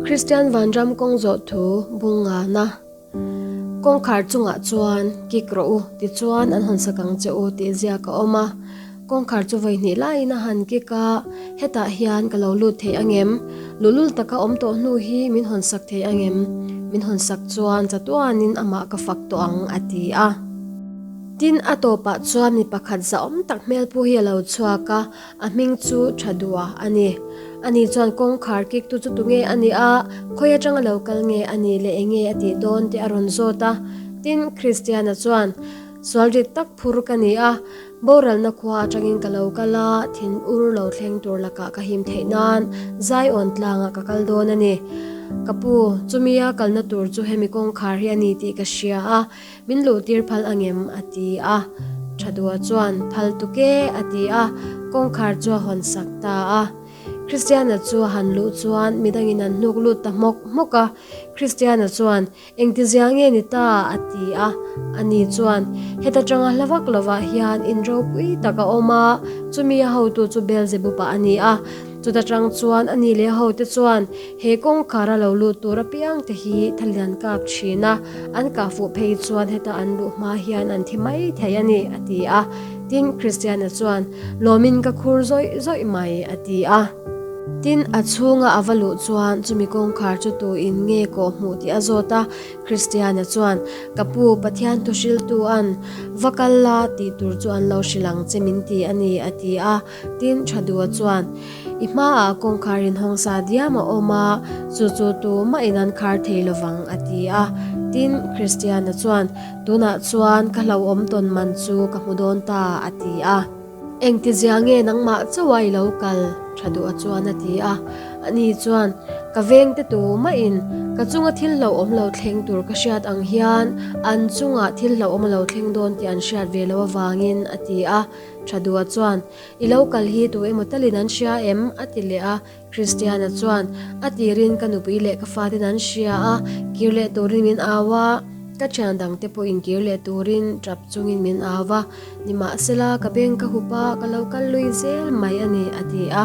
Kristian Vanram kawng zawh thu bung ngana kawngkhar chungah chuan kik rawh u tichuan an hawn sak ang che u tih ziak a awm a. Kawngkhar chu vawi hnih laiin a han kik a, hetah hian ka lo lut thei angem? Luhlul taka awm tawh hnu hi min hawn sak thei angem? Min hawn sak chuan chatuanin amah ka fak tawh ang a ti a. Tin, a tawpah chuan mi pakhat zahawm tak hmelpu hi a lo chhuak a, a hming chu Thadua a ni. Ani chuan kawngkhar kiktu chu tunge a nih a, khawi atanga lo kal nge a nih leh enge a tih dawn tih a rawn zawt a. Tin, Kristiana chuan, Sual rit tak phur ka ni a, boralna khua atangin ka lo kal a, thin ur lo thleng tur lakah ka him theih nan Zion tlangah ka kal dawn a ni. Ka pu, chumia kalna tur chu hemi kawngkhar hi a ni tih ka hria a, Min luh tir phal angem? a ti a. Thadua chuan, Phal tuk e, a ti a, kawngkhar chu a hawn sak ta a. Kristiana chu a han luh chuan midangin an hnuk lut ta hmawk hmawk a. Kristiana chuan, Engtizia nge ni ta? a ti a. Ani chuan, Heta tanga hla vak lovah hian in ropui tak a awm a, chumi a hotu chu Beelzebub-a a ni a. Chuta tang chuan ani leh a hote chuan he kawngkhar a lo lut tur apiang te hi thalian kap thin a, an kah fuh phei chuan heta an luh hma hian an thi mai thei a ni, a ti a. Tin, Kristiana chuan, Lawmin ka khur zawih zawih mai, a ti a. Tin, a chhunga a va luh chuan chumi kawngkhar chu tuin nge kawh hmuh tih a zawt a. Kristiana chuan, Ka pu, Pathian thu hriltu an va kal la tih tur chu an lo hrilh ang che min ti a ni, a ti a. Tin, Thadua chuan, I hmaah kawngkhar inhawng sa diam a awm a, chu chu tumahin an khar thei lovang, a ti a. Tin, Kristiana chuan, Tunah chuan ka hlauhawm tawn man chu ka hmu dawn ta, a ti a. Engtizia nge nangmah chauha i lo kal? Thadua chuan a ti a. Ani chuan, Ka vengte tumahin ka chunga thil hlauhawm lo thleng tur ka hriat ang hian an chungah thil hlauhawm a lo thleng dawn tih an hriat ve loh avangin, a ti a. Thadua chuan, I lo kal hi tu emaw talin an hria em? a ti leh a. Kristiana chuan, A tirin ka nupui leh ka faten an hria a, kir leh turin min au a, ka thian dangte pawhin kir leh turin tap chungin min au a, nimahsela ka beng ka hup a, ka lo kal lui zel mai a ni, a ti a.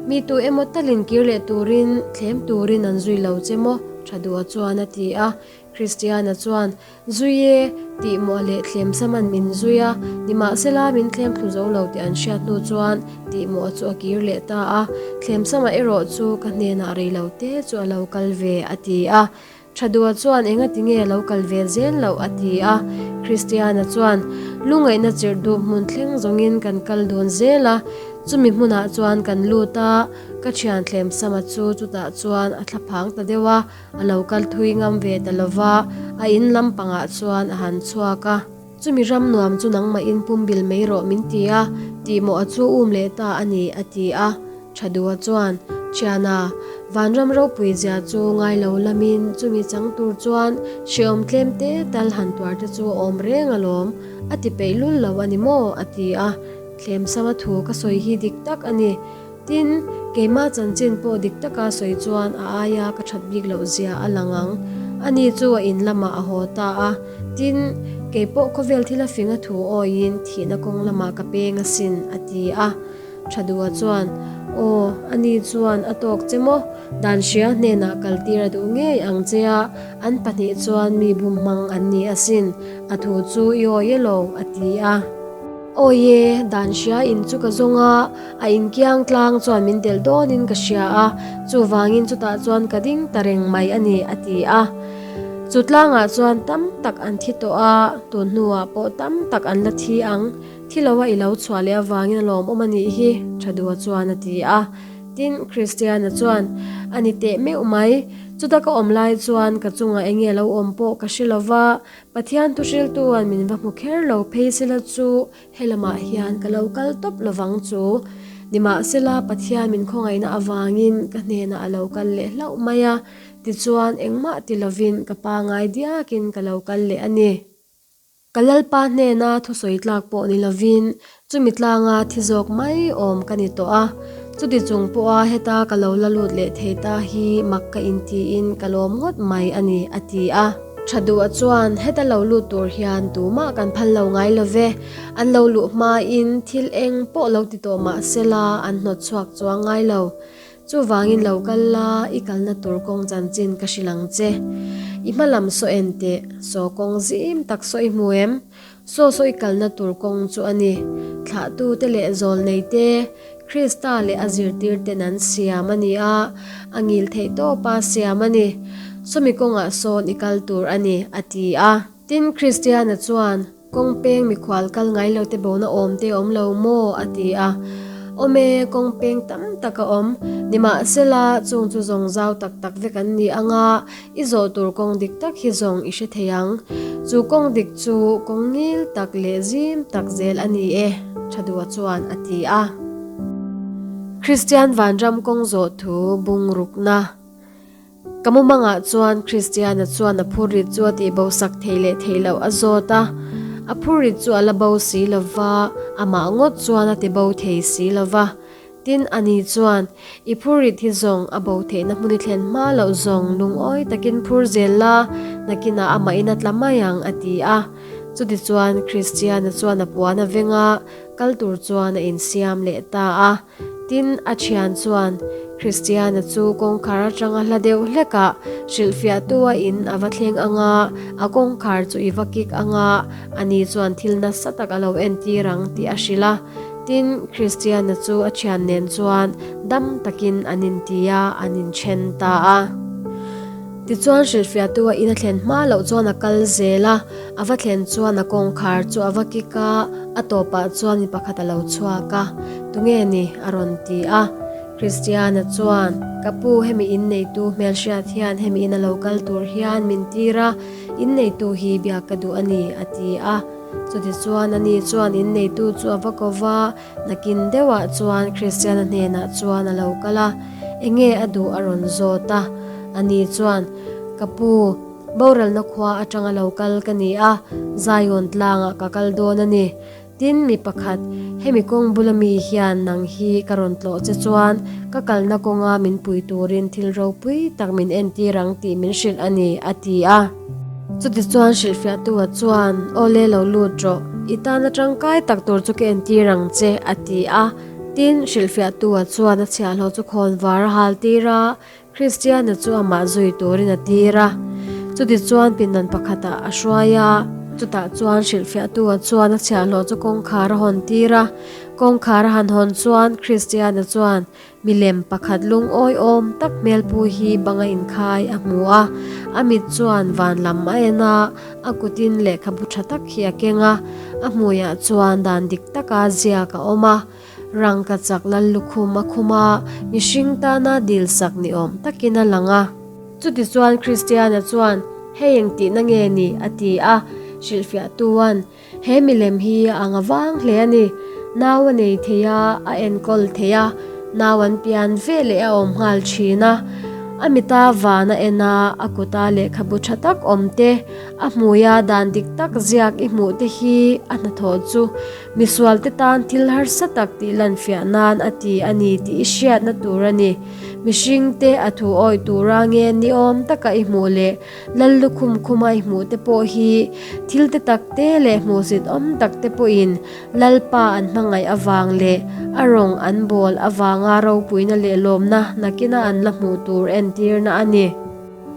Mi tu emaw talin kir leh turin thlem turin an zui lo che maw? Thadua chuan a ti a. Kristiana chuan, Zui e, tih mawh leh thlem saman min zui a, nimahsela min thlem thlu zo lo tih an hriat hnu chuan tih mawh chu a kir leh ta a, thlem sama erawh chu ka hnenah rei lo te chu a lo kal ve, a ti a. Thadua chuan engati nge a lo kal ve zel loh a ti a. Kristiana chuan, Lungaihna chirh duh hmun thleng zawngin kan kal dun zel a, chumi hmunah chuan kan lut a, ka thian thlem sama chu chutah chuan a thlaphang ta deuh a, A lo kal thui ngam ve ta lo va, a in lampangah chuan a han chhuak a. Chumi ram nuam chu nangmah in pumbil mai rawh min ti a, tih mawh a chu um leh ta a ni, a ti a. Thadua chuan, Thiana, vanram ropui zia chu ngai lo lamin chumi chang tur chuan hrehawm tlem te tal han tuar te chu a awm reng alawm, a ti peih lul lo a ni maw? a ti a. Thlemsama thu ka sawi hi dik tak a ni. Tin, keimah chanchin pawh dik taka sawi chuan a aia ka that bik loh zia a lang ang. Ani chu a in lamah a haw ta a. Tin, kei pawh khawvel thil a fing a thu awiin thihna kawng lamah ka peng asin, a ti a. Thadua chuan, Aw, ani chuan a tawk che maw? Dan hria hnenah kaltir a duh ngei ang che a, an pahnih chuan mi bum hmang an ni asin, a thu chu i awi elo, a ti a. Awi e, dan hria in chu ka zawng a, a inkiang tlang chuan min delh dawnin ka hria a, chuvangin chutah chuan ka ding ta reng mai a ni, a ti a. Chu tlangah chuan tam tak an thi tawh a, tun hnuah pawh tam tak an la thi ang, thi loa i lo chhuah leh avangin a lawmawm a nih hi, Thadua chuan a ti a. Tin, Kristiana chuan, A ni teh meuh mai, chuta ka awm lai chuan ka chungah enge lo awm pawh ka hre lova, Pathian thuhriltuan min va hmu kher lo phei sela chu helamah hian ka lo kal tawp lovang chu. Nimahsela Pathian min khawngaihna avangin ka hnenah a lo kal leh hlauh mai a, tichuan engmah ti lovin ka pangai diakin ka lo kal leh a ni. Ka Lalpa hnena thusawi tlak pawh ni lovin Chumi tlanga thi zawk mai awm ka ni tawh a, chuti chung pawha heta ka lo la lut leh thei ta hi mak ka intiin ka lawm ngawt mai a ni, a ti a. Tha duh chuan heta lo lut tur hian tumah kan phal lo ngai lo ve, an lo luh hmain thil eng pawh lo ti tawh mah sela an hnawt chhuak chuang ngai lo. Chuvangin lo kal la, i kalna tur kawng chanchin ka hrilh ang che. I hma lam saw en teh, saw kawng zim tak saw i hmu em? Saw saw i kalna tur kawng chu a ni. Thlahtute leh zawlneite, Krista leh a zirtirten an siam a ni a, a ngil theih tawpa siam a ni. Sawmi kawngah sawn i kal tur a ni, a ti a. Tin, Kristiana chuan, Kawng peng mikhual kal ngai lo te bona awm te awm lo maw? a ti a. Awm e, kawng peng tam tak a awm. Nimahsela, chung chu zawng zau tak tak vek an ni ang a, i zawh tur kawng dik tak hi zawng i hre thei ang. Chu kawng dik chu kawng ngil tak leh zim tak zel a ni e, Thadua chuan a ti a. Kristian Vanram kawng zawh thu bungrukna. Ka mumangah chuan Kristiana chuan a phurrit chu a tihbo sak thei leh thei loh a zawt a. A phurrit chu a la bo si lo va, amah ngawt chuan a tibo thei si lo va. Tin, ani chuan, I phurrit hi zawng a bo theihna hmun i thlen hma loh zawng lungawi takin phur zel la, nakinah amahin a tla mai ang, a ti a. Chutichuan, Kristiana chuan a puan a veng a, kal tur chuan a insiam leh ta a. Tin, a thian chuan Kristiana chu kawngkhar atanga hla deuh hlekah hrilhfiahtu a in a va thleng ang a, a kawngkhar chu i va kik ang a, ani chuan thil nasa tak a lo entir ang tih a hrilh a. Tin, Kristiana chu a thian nen chuan dam takin an inti a, an inthen ta a. Tichuan hrilhfiahtu a in a thlen hma loh chuan a kal zel a, a va thlen chuan a kawngkhar chu a va kik a, a tawpah chuan mi pakhat a lo chhuak a, Tunge ni? a rawn ti a. Christiana chuan, Ka pu, hemi inneitu hmelhriat hian hemi in a lo kal tur hian min tir a, inneitu hi biak ka duh a ni, a ti a. Chutichuan ani chuan inneitu chu a va ko va, Nakin deuhah chuan Kristiana hnenah chuan a lo kal a, enge a duh a rawn zawt a. Ani chuan, Ka pu, boralna khua atanga lo kal ka ni a, Zion tlangah ka kal dawn a ni. Tin, mi pakhat, hemi kawng bula mi hian nang hi ka rawn tlawh che chuan ka kalna kawnga min pui turin thil ropui tak min entir ang tih min hrilh a ni, a ti a. Chutichuan hrilhfiahtua chuan, Awle lo lut rawh, i tana tangkai tak tur chu ka entir ang che, a ti a. Tin, hrilhfiahtua chuan a chhiahhlawh chu khawn var a hal tir a, Kristiana chu amah zui turin a tir a. Chutichuan pindan pakhatah a hruai a, chutah chuan hrilhfiahtua chuan a chhiahhlawh chu kawngkhar a hawn tir a. Kawngkhar a han hawn chuan Kristiana chuan, Milem pakhat lungawi awm tak hmelpu hi banga inkhai a hmu a, a mit chuan van lam a en a, a kutin lehkhabu tha tak hi a keng a, a hmuiah chuan dan dik taka ziak a awm a, rangka chak lal lukhum a khum a, mihring tana dil sak ni awm takin a lang a. Chutichuan Kristiana chuan, Hei engtihna nge ni? a ti a, hrilhfiahtuan, He milem hi a ang avang hle a ni. Nau a nei thei a, a enkawl thei a, nau an pian ve leh a awm nghal thin a. A mita van a en a, a kuta lehkhabu tha tak awm te, a hmuia dan dik tak ziak i hmuh te hi a hnathawh chu misualte tan thil harsa tak tih lanfiah nan a ti a ni tih i hriatna tur a ni. Mihringte a thu awih tura nge ni awm taka i hmuh leh Lal lukhum khuma i hmuh te pawh hi thil te tak te leh hmuhsit awm tak te pawhin Lalpa an hmangaih avang leh a rawng an bawl avanga ropuina leh lawmna nakina an la hmuh tur entirna a ni.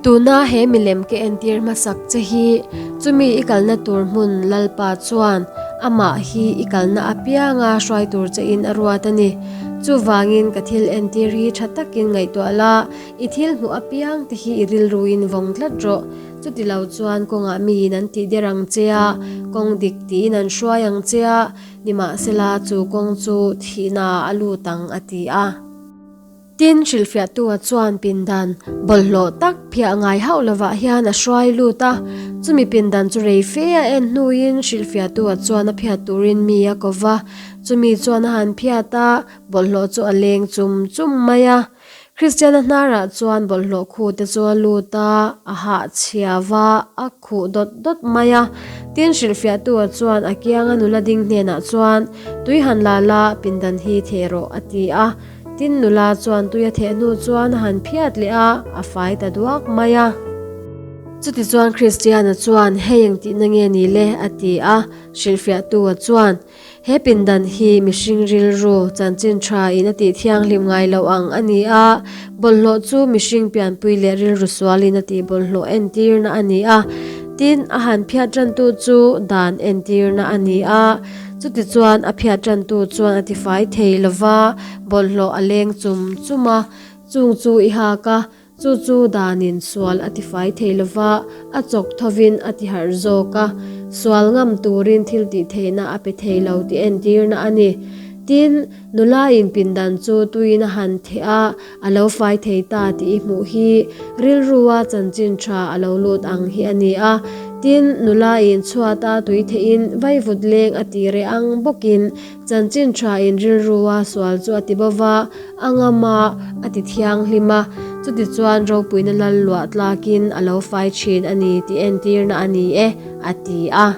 Tuna he milem ka entir hmasak che hi chumi i kalna tur hmun Lalpa chuan amah hi i kalna apianga hruai tur chein a ruat a ni. Chuvangin ka thil entir hi tha takin ngaihtuah la, I thil hmuh apiang te hi i rilruin vawng tlat rawh. Chuti lo chuan kawngah miin an tih der ang che a, kawng dik tiin an hruai ang che a, nimahsela chu kawng chu thihna a lut ang a ti a. Tin, hrilhfiahtua chuan pindan bawlhhlawh tak phiah ngai hauh lovah hian a hruai lut a. Chumi pindan chu rei fe a en hnuin hrilhfiahtua chuan a phiat turin mi a ko va. Chumi chuan a han phiat a, bawlhhlawh chu a leng chum chum mai a. Kristiana hnarah chuan bawlhhlawh khu te chu a lut a, a hah chhia va, a khuh dawt dawt mai a. Tin, hrilhfiahtua chuan a kianga nula ding hnenah chuan, Tui han la la, pindan hi theh rawh, a ti a. Tin, nula chuan tui a theh hnu chuan a han phiat leh a, a fai ta duak mai a. Chutichuan Kristiana chuan, Hei engtihna nge ni le? a ti a. Hrilhfiahtua chuan, He pindan hi mihring rilru chanchin tha in a tih thianghlim ngai loh ang a ni a, bawlhhlawh chu mihring pianpui leh rilru sual in a tih bawlhhlawh entirna a ni a, tin a han phiat tantu chu dan entirna a ni a, chutichuan a phiat tantu chuan a tifai thei lova bawlhhlawh a leng chum chum a, chung chu i hak a. Chu chu danin sual a tifai thei lova, a chawk thovin a tiharh zawk a, sual ngam turin thil tih theihna a pe thei lo tih entirna a ni. Tin, nula in pindan chu tuin a han theh a, a lo fai thei ta tih i hmuh hi rilrua chanchin tha a lo lut ang hi a ni a. Tin, nula in chhuata tui theihin vaivut leng a ti reh ang bawkin Chanchin tha in rilrua sual chu a ti bo va, a ngam a, a ti thianghlim a, chutichuan ropuina lal luah tlakin a lo fai thin a ni tih entirna a ni e, a ti a.